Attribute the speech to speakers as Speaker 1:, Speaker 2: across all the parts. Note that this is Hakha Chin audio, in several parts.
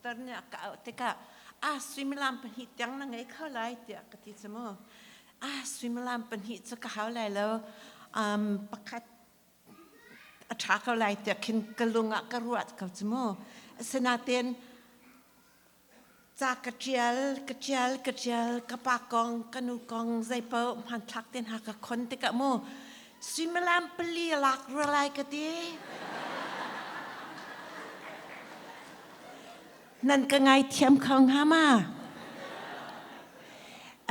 Speaker 1: Pastor nih a ka auh tikah ah suimilam pahnih tiang na ngei kho lai tiah ka ti cu mu. Ah suimilam pahnih cu ka hau lai lo. Pakhat a ṭha ko lai tiah khin ka lung ah ka ruah ko cu mu. Asinain ca ka ṭial, ka ṭial, ka ṭial, ka pa kong, ka nu kong zeipaoh hmanthlak te hna ka khon tikah mu suimilam pali a lak rua lai ka ti. Nan ka ngaithiam kho hnga ma?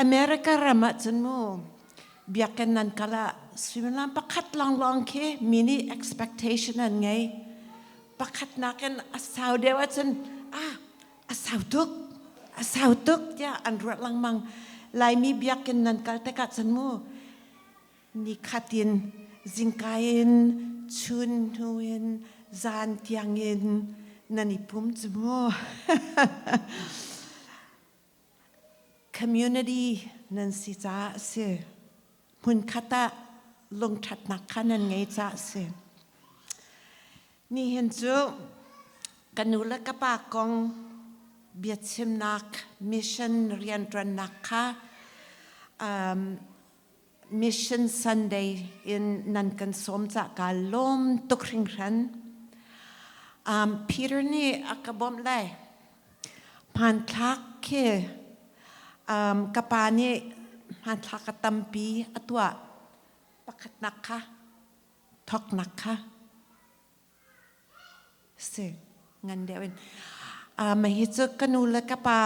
Speaker 1: America ram ah cun mu biakinn nan kal ah suimilam pakhat lawnglawng khi mi nih expectation an ngei. Pakhat nakin a sau deuh ahcun ah a sau tuk a sau tuk tiah an ruah lengmang. Laimi biakinn nan kal tikah cun mu nikhat in zingka in chun hnu in zan tiang in nan i pum cu mu. Community nan si caah a si. Hmunkhat ah lungṭhatnak kha nan ngei caah a si. Nihin cu ka nu le ka pa kong biachimnak mission rianṭuannak kha Mission Sunday in nan kan sawm cah kaa lawm tuk hringhran. Peter nih a ka bawmh lai. Hmanthlak khi ka pa nih hmanthlak a tampi a tuah. Pakhatnak kha thawknak kha si ngan deuh in. Hi cu ka nu le ka pa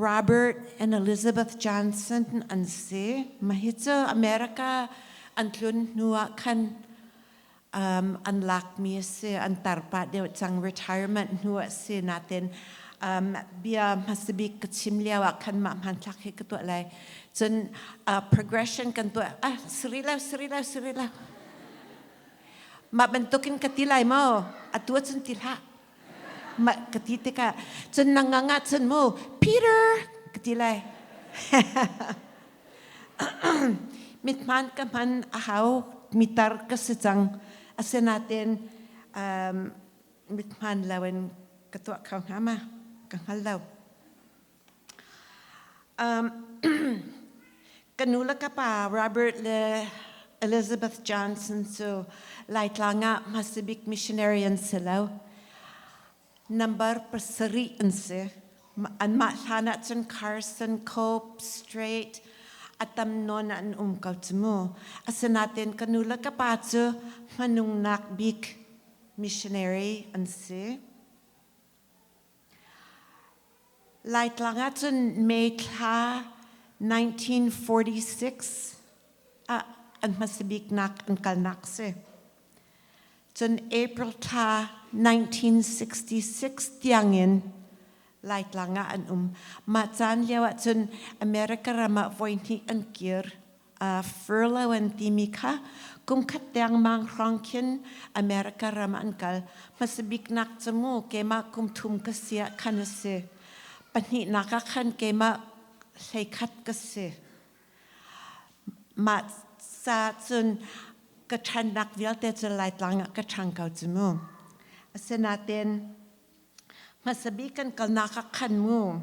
Speaker 1: Robert and Elizabeth Johnson an si. Mah hi cu America an tlun hnu ah khan an lakmi a si. An tar pah deuh cang retirement hnu a si. Natin bia hmasabik ka chim lio ah khan mah hmanthlak hi ka tuah lai. Cun progression kan tuah. Ah, siri lo, siri lo, siri lo. Mah bantukin ka ti lai maw? Atu ahcun ti hlah. Mah ka ti tikah cun nang nga cun mu Peter ka ti lai. Mithman ka hman a hau mitar ka si cang. Asinain mithman lo in ka tuah kho hnga ma? Ka hngal lo. Ka nu le ka pa Robert le Elizabeth Johnson cu Laitlang ah hmasabik missionary an si lo. Number pasarih an si. Anmah hlan ah cun Carson, Cope, Strait, a tam nawn an um ko cu mu. Asinain ka nu le ka pa cu hmanungnak bik missionary an si. Laitlang ahcun May thla 1946 ah an hmasabiknak an kalnak si. Cun April thla 1966 tiangin Laitlang ah an um. Mah caan lio ahcun America ram ah voihnih an kir. Furlough an timi kha kumkhat dengmang hrawng khin America ram an kal. Hmasabiknak cu mu keimah kum thum ka si ah khan a si. Pahnihnak ah khan keimah hleikhat ka si. Mah ca cun ka ṭhannak vialte cu Laitlang ah ka ṭhang ko cu mu. Asinain Hmasabik kan kalnak ah khan mu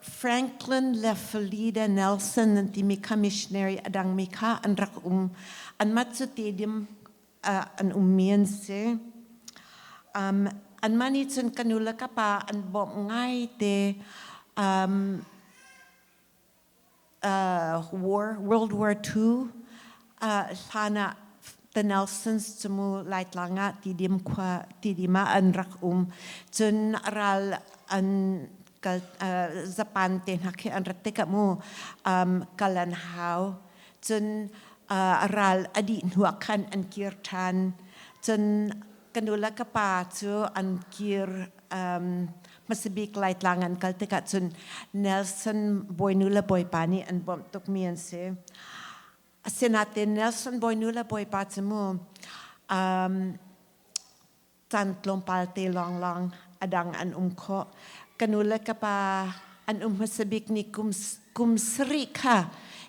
Speaker 1: Franklin le Felida Nelson an timi kha missionary a dangmi kha an rak um. Anmah cu tedim an ummi an si. Anmah nih cun ka nu le ka pa an bawmh ngaite. War, World War II hlan ah the Nelsons cu mu Laitlang ah Tidim khua Tidim ah an rak um. Cun ral an kal Japan te hna khi an rat tikah mu kal an hau. Cun ral a dih hnu ah khan an kir ṭhan. Cun ka nu le ka pa cu an kir hmasabik Laitlang an kal tikah cun Nelson bawinu le bawipa nih an bawmh tukmi an si. Asinain Nelson bawinu le bawipa cu mu caan tlawmpal te lawnglawng a dang an um khawh. Ka nu le ka pa an um hmasabik ni kum, kum sarih kha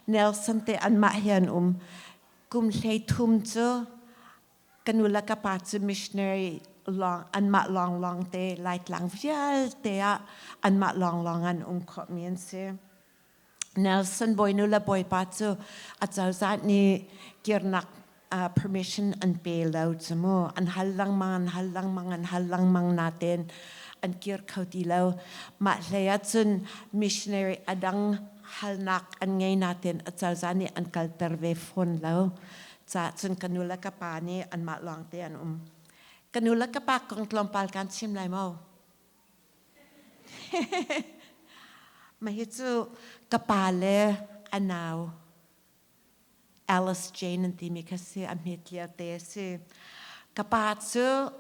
Speaker 1: Nelson te anmah he an um. Kum 13 cu ka nu le ka pa cu missionary Lawng anmah lawnglawng te Laitlang vialte ah anmah lawnglawng an um khawhmi an si. Nelson bawinu le bawipa cu acozah nih kirnak permission an pe lo cu mu. An hal lengmang, an hal lengmang, an hal lengmang natein an kir kho ti lo. Mah hlei ah cun missionary adang halnak an ngei natein acozah nih an kalter ve fawn lo. Ca cun ka nu le ka pa nih anmah lawng te an um. Ka nu le ka pa kong tlawmpal kan chim lai maw? Mah hi cu ka pa le a nau Alice Jane an timi kha si, a hmet lio te a si. Ka pa cu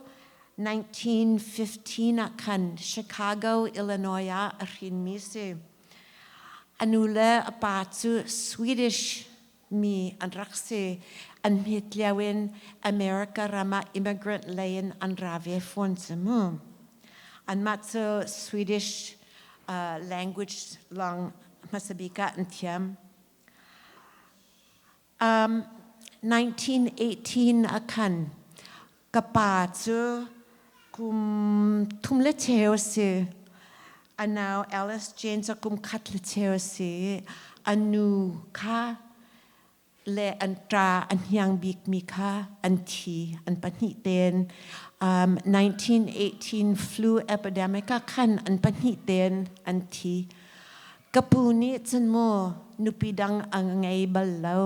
Speaker 1: 1915 ah khan Chicago, Illinois ah a hrinmi si. A nu le a pa cu Swedish mi an rak si. An hmet lio in America ram ah immigrant lei in an ra ve fawn cu mu. Anmah cu Swedish language lawng hmasa bik ah an thiam. 1918 ah khan ka pa cu kum thum le cheu a si. A nau Alice Jane cu kum khat le cheu a si i a nu kha le an ṭa a hniang bikmi kha an thi an pahnih tein. 1918 flu epidemic ah khan an pahnih tein an thi. Ka pu nih cun mu nupi dang a ngei bal lo.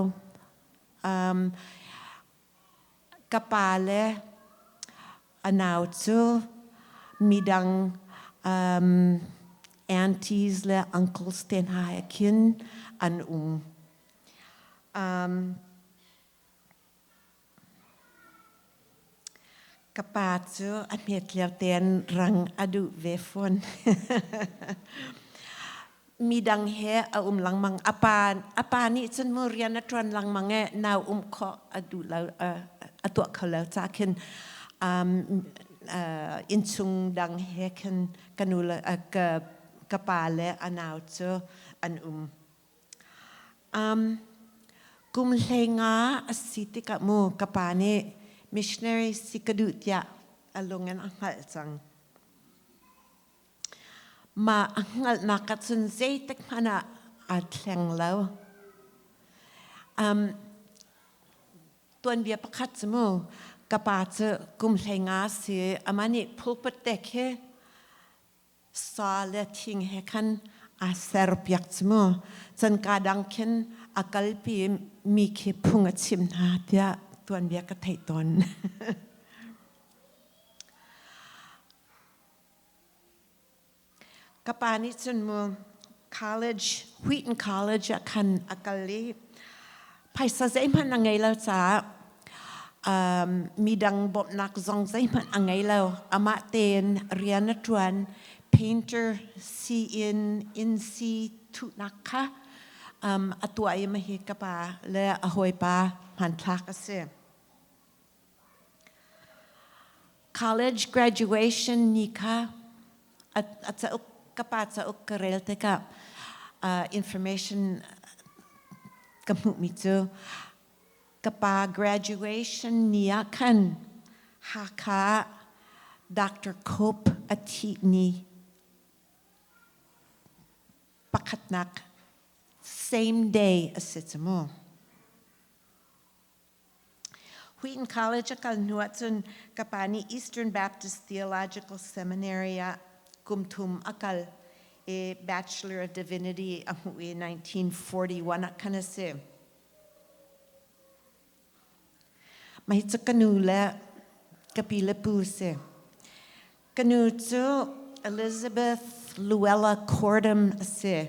Speaker 1: Ka pa le a nau cu midang aunties le uncles te hna he khin an um. Ka pa cu a hmet lio tein rang a duh ve fawn. Midang he a um lengmang. A pa nih cun mu rian a ṭuan lengmang i nau um khawh a duh lo, a tuah kho lo ca khin innchung dang he khin ka nu le ka pa le a nau cu an um. Kum 15 a si tikah mu ka pa nih missionary si ka duh tiah a lung in a hngalh cang. Mah a hngalhnak ah cun zeitik hmanh ah aa thleng lo. Tuanbia pakhat cu mu ka pa cu kum 15 si amah nih pulpit te khi sa le thing he khan aa serpiak cu mu. Cun ka dang khin a kalpi mi khi phung a chim hna tiah tuanbia ka theih tawn. Ka pa nih cun mu college, Wheaton College ah khan a kal i phaisa zeihmanh a ngei lo caah midang bawmhnak zong zeihmanh a ngei lo. Amah tein rian a ṭuan. Painter si in inn si thuhnak kha a tuah i mahi ka pa le a hawipa hmanthlak a si. College graduation ni kha a cauk ka pa cauk ka rel tikah information ka hmuhmi cu ka pa graduation ni ah khan Hakha Dr. Cope a thih ni pakhatnak same day a si cu mu. Wheaton College a kal hnu ahcun ka pa nih Eastern Baptist Theological Seminary ah kum thum a kal i Bachelor of Divinity a hmuh i 1941 ah khan a si. Mah hi cu ka nu le ka pi le pu si. Ka nu cu Elizabeth Luella Cordum a si.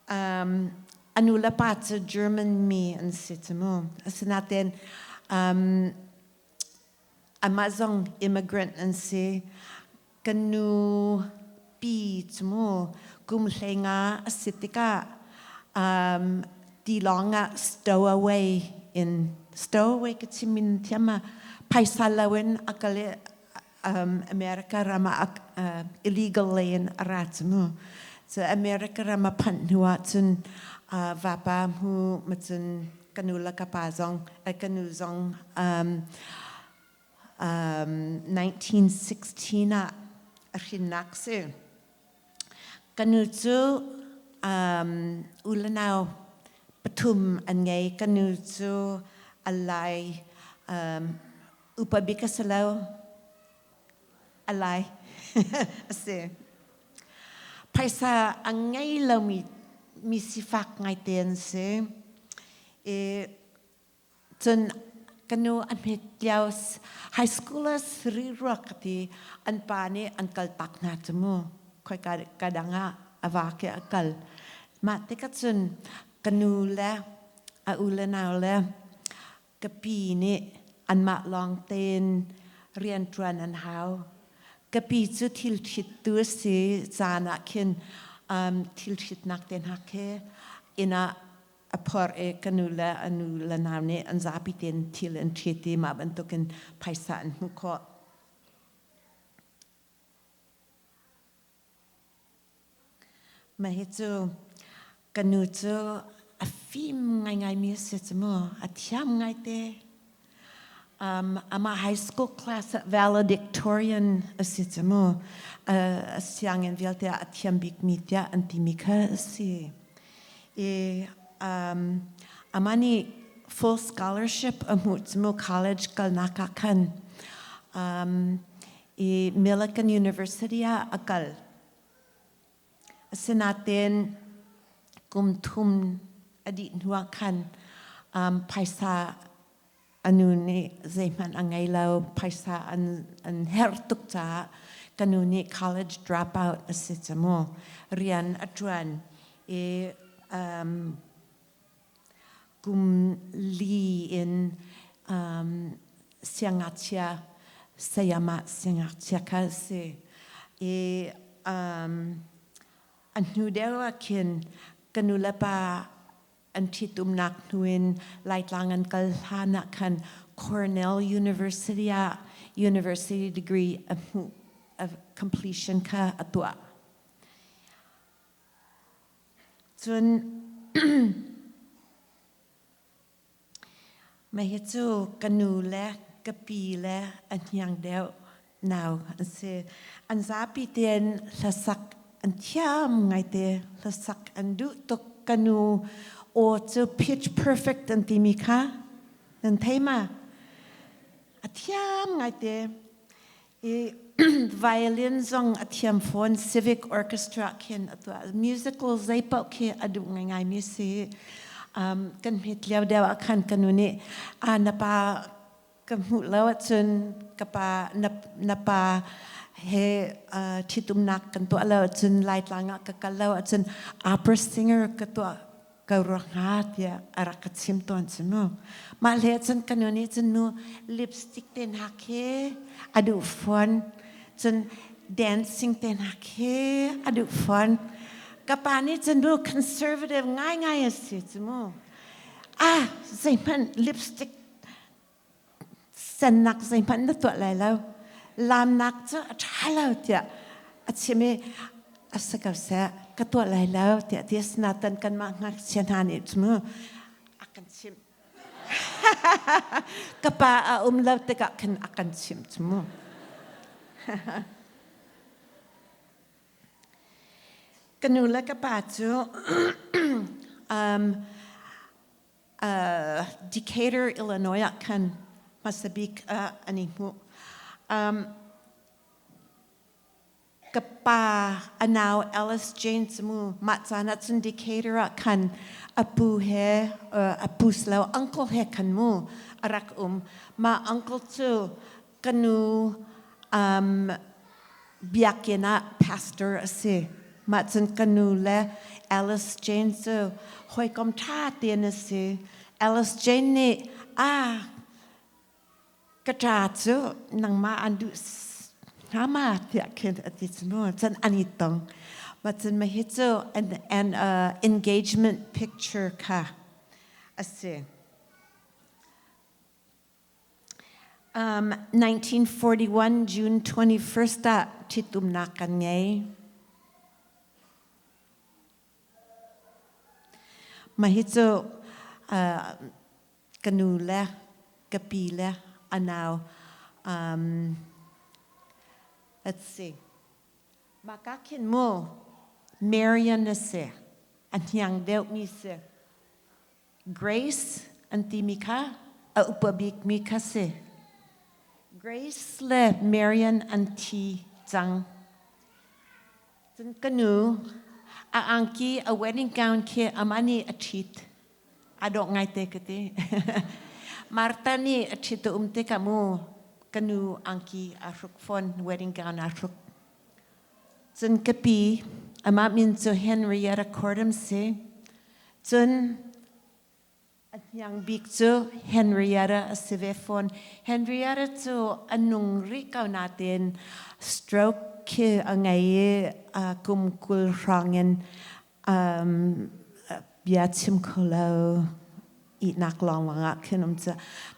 Speaker 1: A nu le pa cu German mi an si cu mu. Asinain amah zong immigrant an si. Ka nu pi cu mu kum 15 a si tikah tilawng ah stowaway in stowaway ka chim in thiam ah phaisa loin a kal i America ram ah illegal lei in a ra cu mu. Cu America ram a phanh hnu ah cun vapa hmu ma cun ka nu le ka pa zong ka nu zong 1916 ah a hrinnak si. Ka nu cu u le nau pathum an ngei. Ka nu cu a lai upa bik a si lo. A lai a si. Phaisa a ngei lomi mi sifak ngaite an si. I Cun ka nu a hmet lio high school ah sari rua ka ti an pa nih an kaltak hna cu mu khoika ka dang ah a va khi a kal. Mah tikah cun ka nu le a u le nau le ka pi nih anmah lawng tein rianṭuan an hau. Ka pi cu thil ṭhittu a si caan ah khin thil ṭhitnak te hna khi inn ah a phor i ka nu le a nu le nau nih an zapi tein thil an ṭhit i mah bantukin phaisa an hmuh khawh. Mah hi cu ka nu cu a fim ngaingaimi a si cu mu, a thiam ngaite. Amah high school class ah valedictorian a si cu mu. A sianginn vialte ah a thiam bikmi tiah an timi kha a si. I amah nih full scholarship a hmuh cu mu college kalnak ah khan i Millikan University ah a kal. Asinain kum thum a dih hnuah khan phaisa a nu nih zeihmanh a ngei lo. Phaisa an herh tuk caah ka nu nih college dropout a si cu mu. Rian a ṭuan i kum li in siangngakchia sayamah siangngakchia kha a si i a hnu deuh ah khin ka nu le pa an ṭhitumnak hnu in Laitlang an kal hlan ah khan Cornell University ah university degree a hmuh a completion kha a tuah. Cun mah hi cu ka nu le ka pi le a hniang deuh nau an si. An zapi tein hlasak an thiam ngaite. Hlasak an duh tuk. Ka nu aw cu pitch perfect an timi kha nan thei ma? A thiam ngaite. I violin zong a thiam fawn. Civic Orchestra khin a tuah. Musical zeipaoh khi a duh ngaingaimi si. Kan hmet lio deuh ah khan ka nu nih a na pa ka hmuh lo ahcun ka pa na pa he ṭhitumnak kan tuah lo ahcun Laitlang ah ka kal lo ahcun opera singer ka tuah ko rua hnga tiah a rak ka chim tawn cu mu. Mah hle cun ka nu nih cun nu lipstick te hna khi a duh fawn. Cun dancing te hna khi a duh fawn. Ka pa nih cun nu conservative ngaingai a si cu mu. Ah, zeihmanh lipstick sennak zeihmanh na tuah lai lo lamnak cu a ṭha lo tiah a chim i a si ko seh ka tuah lai lo tiah ti asinain kanmah ngakchia hna nih cu a kan chimh ka pa a um lo tikah khin a kan chimh cu mu. Ka nu le ka pa cu Decatur, Illinois ah khan hmasa bik an i hmuh. Ka pa a nau Alice Jane cu mu mah caan ah cun Decatur ah khan a pu he a pu si lo uncle he khan mu a rak um. Mah uncle cu ka nu biakinn ah pastor a si. Mah cun ka nu le Alice Jane cu hawikom ṭha tein a si. Alice Jane nih ah ka ṭa cu nangmah an duh hnga ma tiah khin a ti cu mu. Cun an i tong. Mah cun mah hi cu an engagement picture kha a si. 1941 June 21st ah ṭhitumnak kan ngei. Mah hi cu ka nu le ka pi le a nau Let's see. Mah ka khin mu Marian a si. A hniang deuhmi si. Grace an timi kha a upa bikmi kha si. Grace le Marian an thi cang. Cun ka nu a angki a wedding gown khi amah nih a ṭhit. A dawh ngaite ka ti. Martha nih a ṭhit a um tikah mu ka nu angki aa hruk fawn, wedding gown aa hruk. Cun ka pi, amah min cu Henrietta Cordum si. Cun a hniang bik cu Henrietta a si ve fawn. Henrietta cu a nung rih ko nain stroke khi a ngei i kum 20 hrawng in bia chim kho lo ihnak lawnglawng ah khin um cu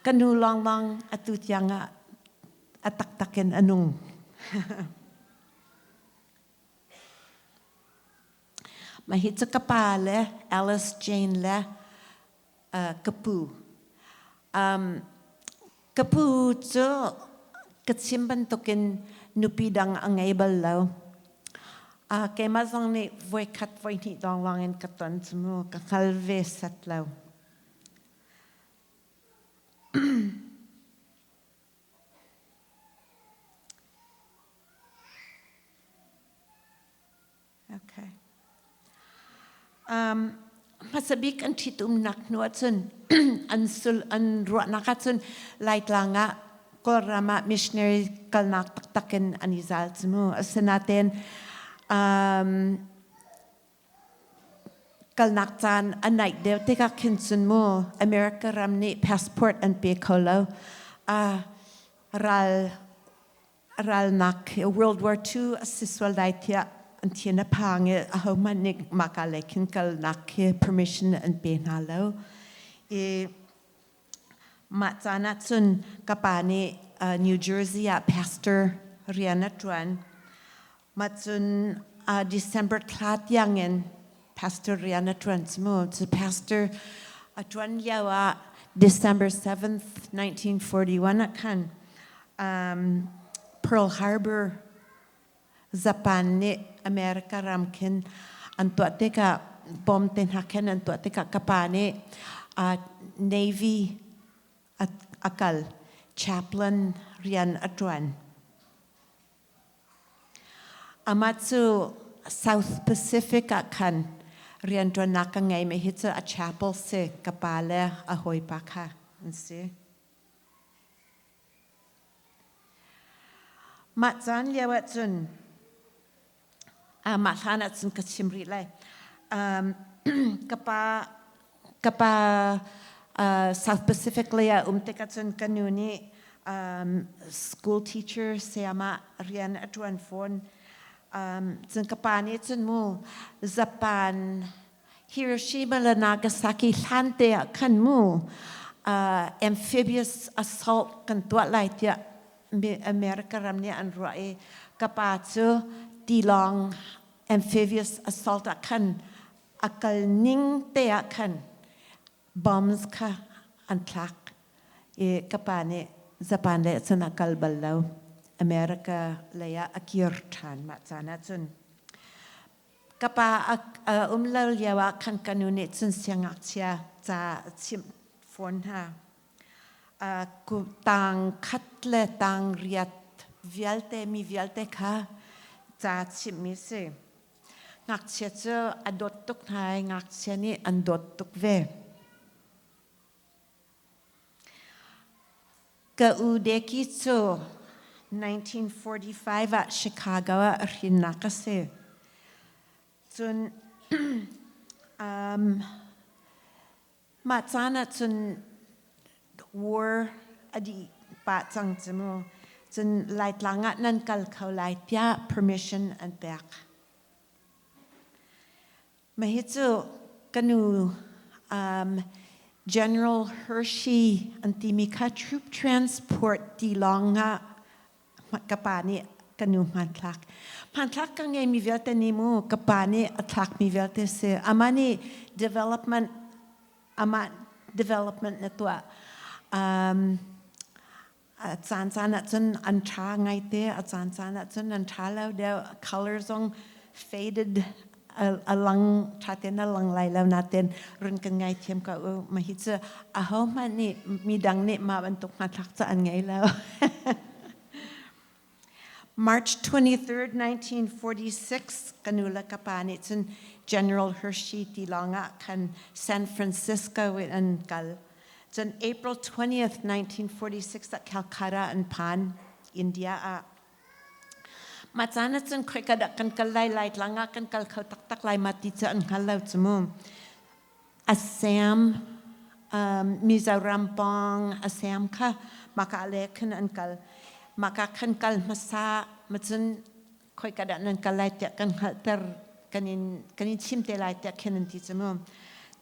Speaker 1: ka nu lawnglawng atu tiang ah a taktak in a nung. Mah hi cu ka pa le Alice Jane le ka pu. Ka pu cu ka chim bantukin nupi dang a ngei bal lo. Keimah zong nih voikhat voihnih lawnglawng in ka ton cu mu ka hngal ve set lo. Okay. Hmasa bik an ṭhitumnak hnu ahcun an sul an ruahnak ahcun Laitlang ah Kawlram ah missionary kalnak taktak in an i zal cu mu. Asinain kalnak caan a naih deuh tikah khin cun mu America ram nih passport an pe kho lo. Ral ralnak World War II a si sual lai tiah an thin a phang i ahohmanh nih mahka lei khin kalnak khi permission an pe hna lo. I mah caan ah cun ka pa nih New Jersey ah pastor rian a ṭuan. Mah cun December thla tiangin pastor rian a ṭuan cu mu. Cu pastor a ṭuan lio ah December 7th, 1941 ah khan Pearl Harbor Japan nih America ram khin an tuah tikah bom te hna khin an tuah tikah ka pa nih Navy a kal chaplain rian a ṭuan. Amah cu South Pacific ah khan rianṭuannak ka ngeimi hi cu a chapel si ka pa le a hawipa kha an si. Mah caan lio ahcun mah hlan ahcun ka chim rih lai. Ka pa ka pa South Pacific lei ah um tikah cun ka nu nih school teacher sayamah rian a ṭuan fawn. Cun ka pa nih cun mu Japan Hiroshima le Nagasaki hlan te ah khan mu amphibious assault kan tuah lai tiah America ram nih an ruah i ka pa cu tilawng amphibious assault ah khan a kal ning te ah khan bombs kha an thlak i ka pa nih Japan le cun a kal bal lo. America lei ah a kir ṭhan mah caan ah cun. Ka pa a um lo lio ah khan ka nu nih cun siangngakchia ca a chimh fawn hna. Tang khat le tang riat vialte mi vialte kha ca chimhmi si. Ngakchia cu a dawt tuk hna i ngakchia nih an dawt tuk ve. Ka u Deki cu 1945 ah Chicago ah a hrinnak a si. Cun mah caan ah cun war a dih pah cang cu mu. Cun Laitlang ah nan kal kho lai tiah permission an pek. Mah hi cu ka nu General Hershey an timi kha troop transport tilawng ah ka pa nih ka nu hmanthlak. Hmanthlak ka ngeimi vialte nih mu ka pa nih a thlakmi vialte si. Amah nih development amah development na tuah. A caan caan ahcun an ṭha ngaite, a caan caan ahcun an ṭha lo deuh. Color zong faded a lang ṭha tein a lang lai lo nain run kan ngaithiam ko u. Mah hi cu ahohmanh nih midang nih mah bantuk hmanthlak cu an ngei lo. March 23, 1946, ka nu le ka pa nih cun General Hershey tilawng ah khan San Francisco in an kal. Cun April 20th, 1946 ah Calcutta an phan, India ah. Mah caan ah cun khoika dah kan kal lai, Laitlang ah kan kal kho taktak lai ma ti cu an hngal lo cu mu. Assam, Mizoram pawng Assam kha maka le khan an kal. Maka khan kal hmasa macun khoika dah nan kal lai tiah kan hngalhter kan in kan in chim te lai tiah khin an ti cu mu.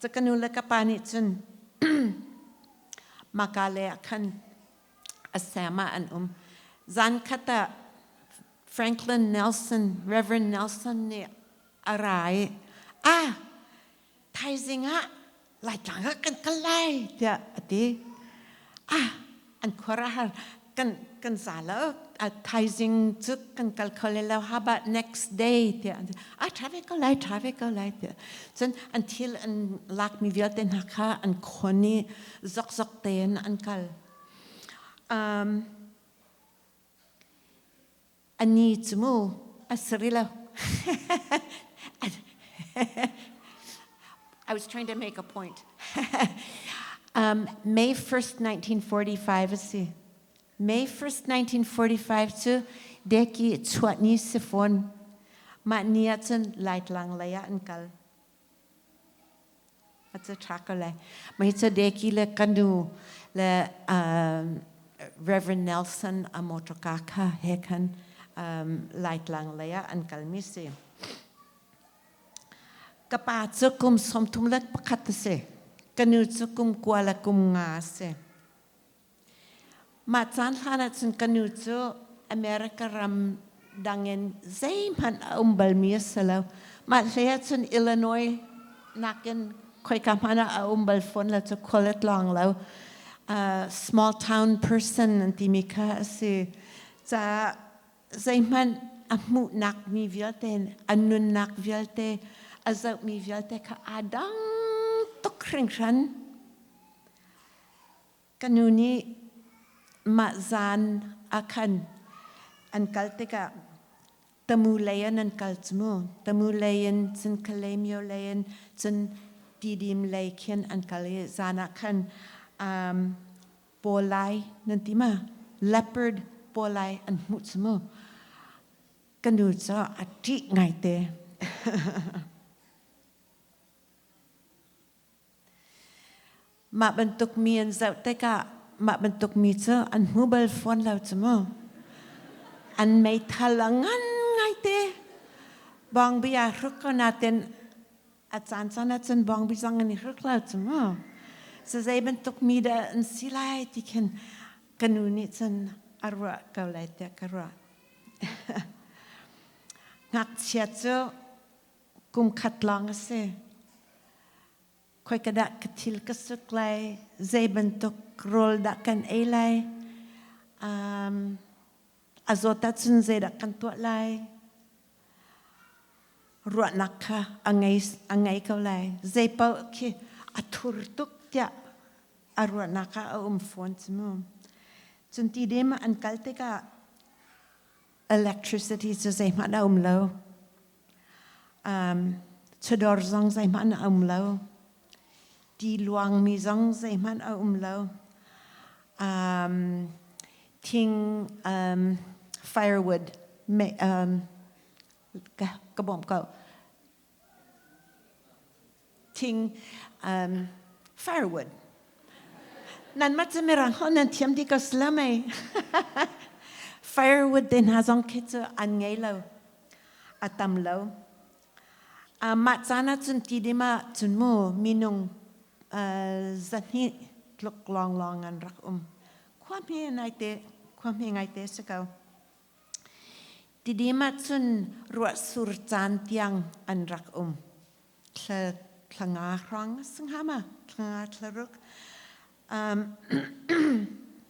Speaker 1: Cu ka nu le ka pa nih cun maka le ah khan Assam ah an um. Zan khat ah Franklin Nelson, Reverend Nelson nih a ra i, ah thaizing ah Laitlang ah kan kal lai tiah a ti. Ah, an khuaruahhar kan kan za lo. Thaizing cu kan kal kho le lo. How about next day tiah an ti. Ah, ṭha ve ko lai, ṭha ve ko lai tiah. Cun an thil an lakmi vialte hna kha an khon i zokzok tein an kal. Ani cu mu a si rih lo. I was trying to make a point. May 1st, 1945 a si. May 1st, 1945 cu deki chuah ni si fawn. Mah ni ah cun Laitlang lei ah an kal. A cu ṭha ko lai. Mah hi cu Deki le ka nu le Reverend Nelson a motorka kha he khan Laitlang lei ah an kalmi si. Ka pa cu kum 31 a si. Ka nu cu kum 9 le kum 5 a si. Mah caan hlan ahcun ka nu cu America ram dang in zeihmanh a um balmi a si lo. Mah hlei ahcun Illinois nakin khoika hmanh ah a um bal fawn lo cu khual a tlawng lo. Small town person an timi kha a si. Caah zeihmanh a hmuhnak mi vialte, a nunnak vialte, a zohmi vialte kha aa dang tuk hringhran. Ka nu nih mah zan ah khan an kal tikah Tamu lei in an kal cu mu. Tamu lei in cun Kalaymyo lei in cun Tidim lei khin an kal i zan ah khan pawlai nan ti ma? Leopard pawlai an hmuh cu mu. Ka nu cu a ṭih ngaite. Mah bantuk mi an zoh tikah mah bantuk mi cu an hmu bal fawn lo cu mu. An meithal a ngan ngaite. Bawngbi aa hruk ko natin a caan caan ahcun bawngbi zong an i hruk lo cu mu. Cu zei bantuk mi dah an si lai ti khin ka nu nih cun a ruah ko lai tiah ka ruah. Ngakchia cu kum khat lawng a si. Khoika dah ka thil ka suk lai? Zei bantuk rawl dah kan ei lai? A zawt ahcun zeidah kan tuah lai? Ruahnak kha a ngei, a ngei ko lai. Zei paoh khi a thur tuk tiah a ruahnak ah a um fawn cu mu. Cun ti dem an kal tikah electricity cu zeihmanh a um lo. Chawdawr zong zeihmanh a um lo. Ti luangmi zong zeihmanh a um lo. Thing firewood ka bawm ko. Thing firewood. Nanmah cu Mirang holh nan thiam dih ko si lo mei? Firewood te hna zong khi cu an ngei lo. A tam lo. Mah caan ah cun tidim ah cun mu minung 200 tluk lawnglawng an rak um. Khua hme ngaite, khua hme ngaite si ko. Tidim ah cun ruahsur caan tiang an rak um. Thla, thla nga hrawng a si hnga ma? Thla nga, thla ruk.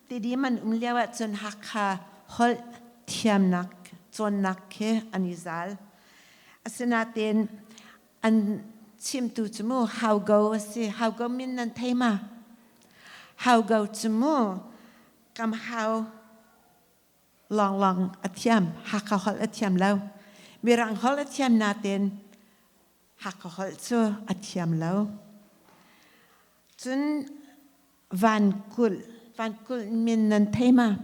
Speaker 1: Tidim an um lio ahcun Hakha holh thiamnak cawnnak khi an i zal. Asinain an chimtu cu mu Haugo a si. Haugo min nan thei ma? Haugo cu mu kam hau lawnglawng a thiam. Hakha holh a thiam lo. Mirang holh a thiam nain Hakha holh cu a thiam lo. Cun Van Kulh, Van Kulh min nan thei ma?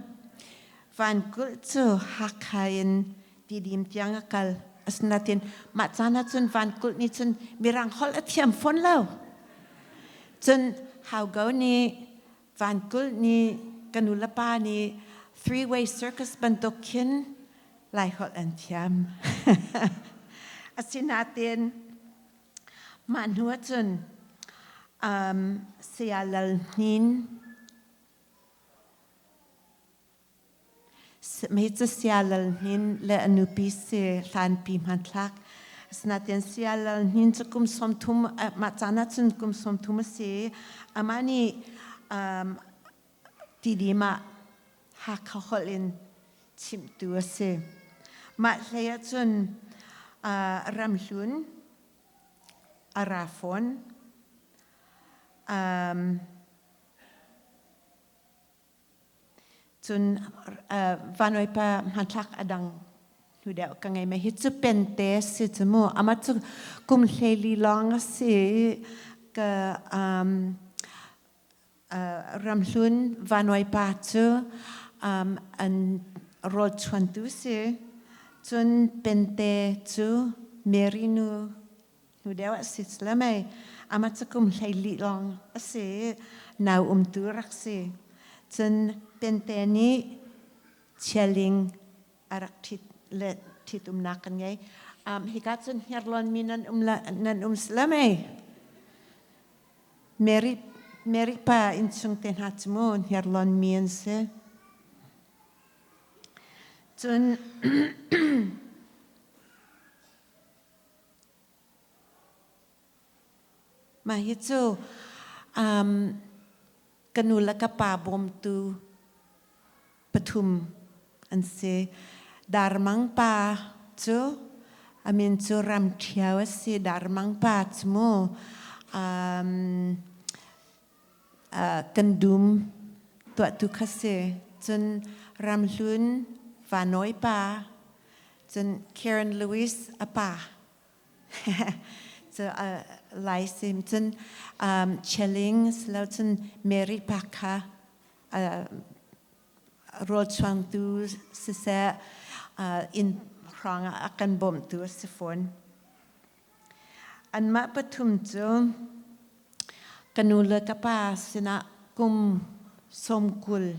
Speaker 1: Van Kulh cu Hakha in Tidim tiang a kal. Asinain mah caan ah cun Van Kulh nih cun Mirang holh a thiam fawn lo. Cun Haugo nih Van Kulh nih ka nu le pa nih three-way circus bantuk khin Laiholh an thiam. Asinain mah hnu ahcun Saya Lal Hnin Mei cu Saya Lal Hnin le a nupi si hlanpi hmanthlak. Asinain Saya Lal Hnin cu kum 30 mah caan ahcun kum 30 a si. Amah nih Tidim ah Hakha holh in chimhtu a si. Mah hlei ahcun Ramhlun a ra fawn. Cun Vanoipa hmanthlak a dang hnu deuh ka ngei. Hi cu pente a si cu mu. Amah cu kum 14 lawng a si. Ka Ramhlun Vanoipa cu an rawlchuantu si. Cun pente cu Mary nu hnu deuh a si le mei. Amah cu kum 14 lawng a si. Nau umtu rak si. Cun pente nih Chialing a rak ṭhit le ṭhitumnak kan ngei. Hika cun hniarlawnmi nan um la, nan um si mei? Mary, Mary pa innchung te hna cu mu hniarlawnmi an si. Cun mah hi cu ka nu le ka pa bawmtu pathum an si. Darmang pa cu a min cu Ram Ṭhio a si. Darmang pa cu mu kan dum tuahtu kha si. Cun Ramhlun Vanawi pa, cun Karen Lewis a pa. Cu Lai sim cun Chelling silo cun Mary pa kha rawlchuangtu siseh inn hrawng ah a kan bawmtu a si fawn. Anmah pathum cu ka nu le ka pa sinah kum 20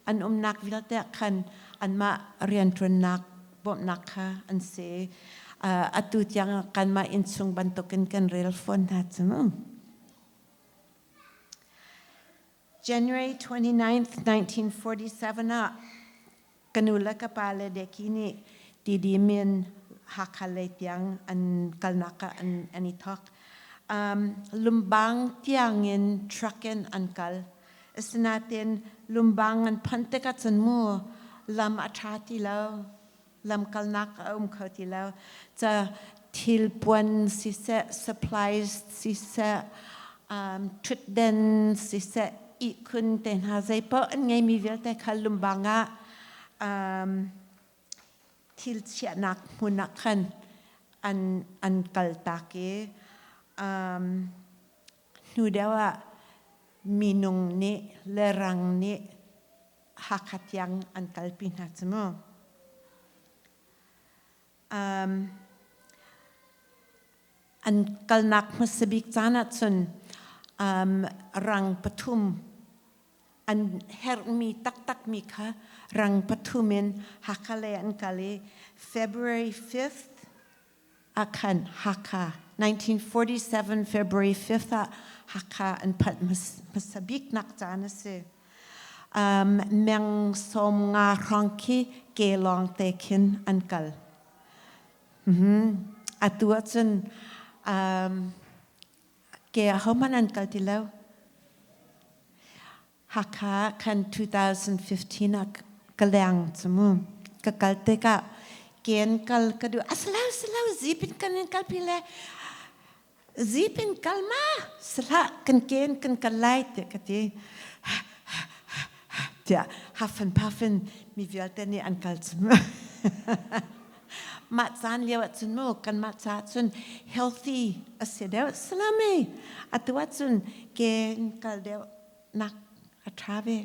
Speaker 1: an umnak vialte ah khan anmah rianṭuannak bawmhnak kha an si. Atu tiang kanmah innchung bantukin kan rel fawn hna cu. January 29, 1947 ah ka nu le ka pa le Deki nih Tidim in Hakha lei tiang an kalnak ah an i thawk. Lumbang tiangin truck in an kal. Asinain Lumbang an phanh tikah cun mu lam a ṭha ti lo. Lamkalnak a um kho ti lo. Ca thilpuan siseh, supplies siseh, ṭhutden siseh, ihkhun te hna zeipaoh an ngeimi vialte kha lumbang ah thil chiahnak hmun ah khan an kaltak i hnu deuh ah minung nih le rang nih Hakha tiang an kalpi hna cu mu. An kalnak hmasa bik caan ahcun rang pathum an herhmi taktakmi kha rang pathum in Hakha lei an kal i February 5th ah khan Hakha 1947 February 5th ah Hakha an phanh hmasa biknak caan a si. Meng 50 hrawng khi ke lawng te khin an kal. Atu ahcun ke ahohmanh an kal ti lo. Hakha khan 2015 ah ka leng cu mu. Ka kal tikah ken kal ka duh. Asalo salo zip in kan in kalpi le zip in kal ma sahlah kan ken kan kal lai tiah ka ti. Tiah hafan phafin mi vialte nih an kal cu mu. Mah caan lio ahcun mu kanmah caah cun healthy a si deuh salami. Atu ahcun ken kal deuh nak a ṭha ve.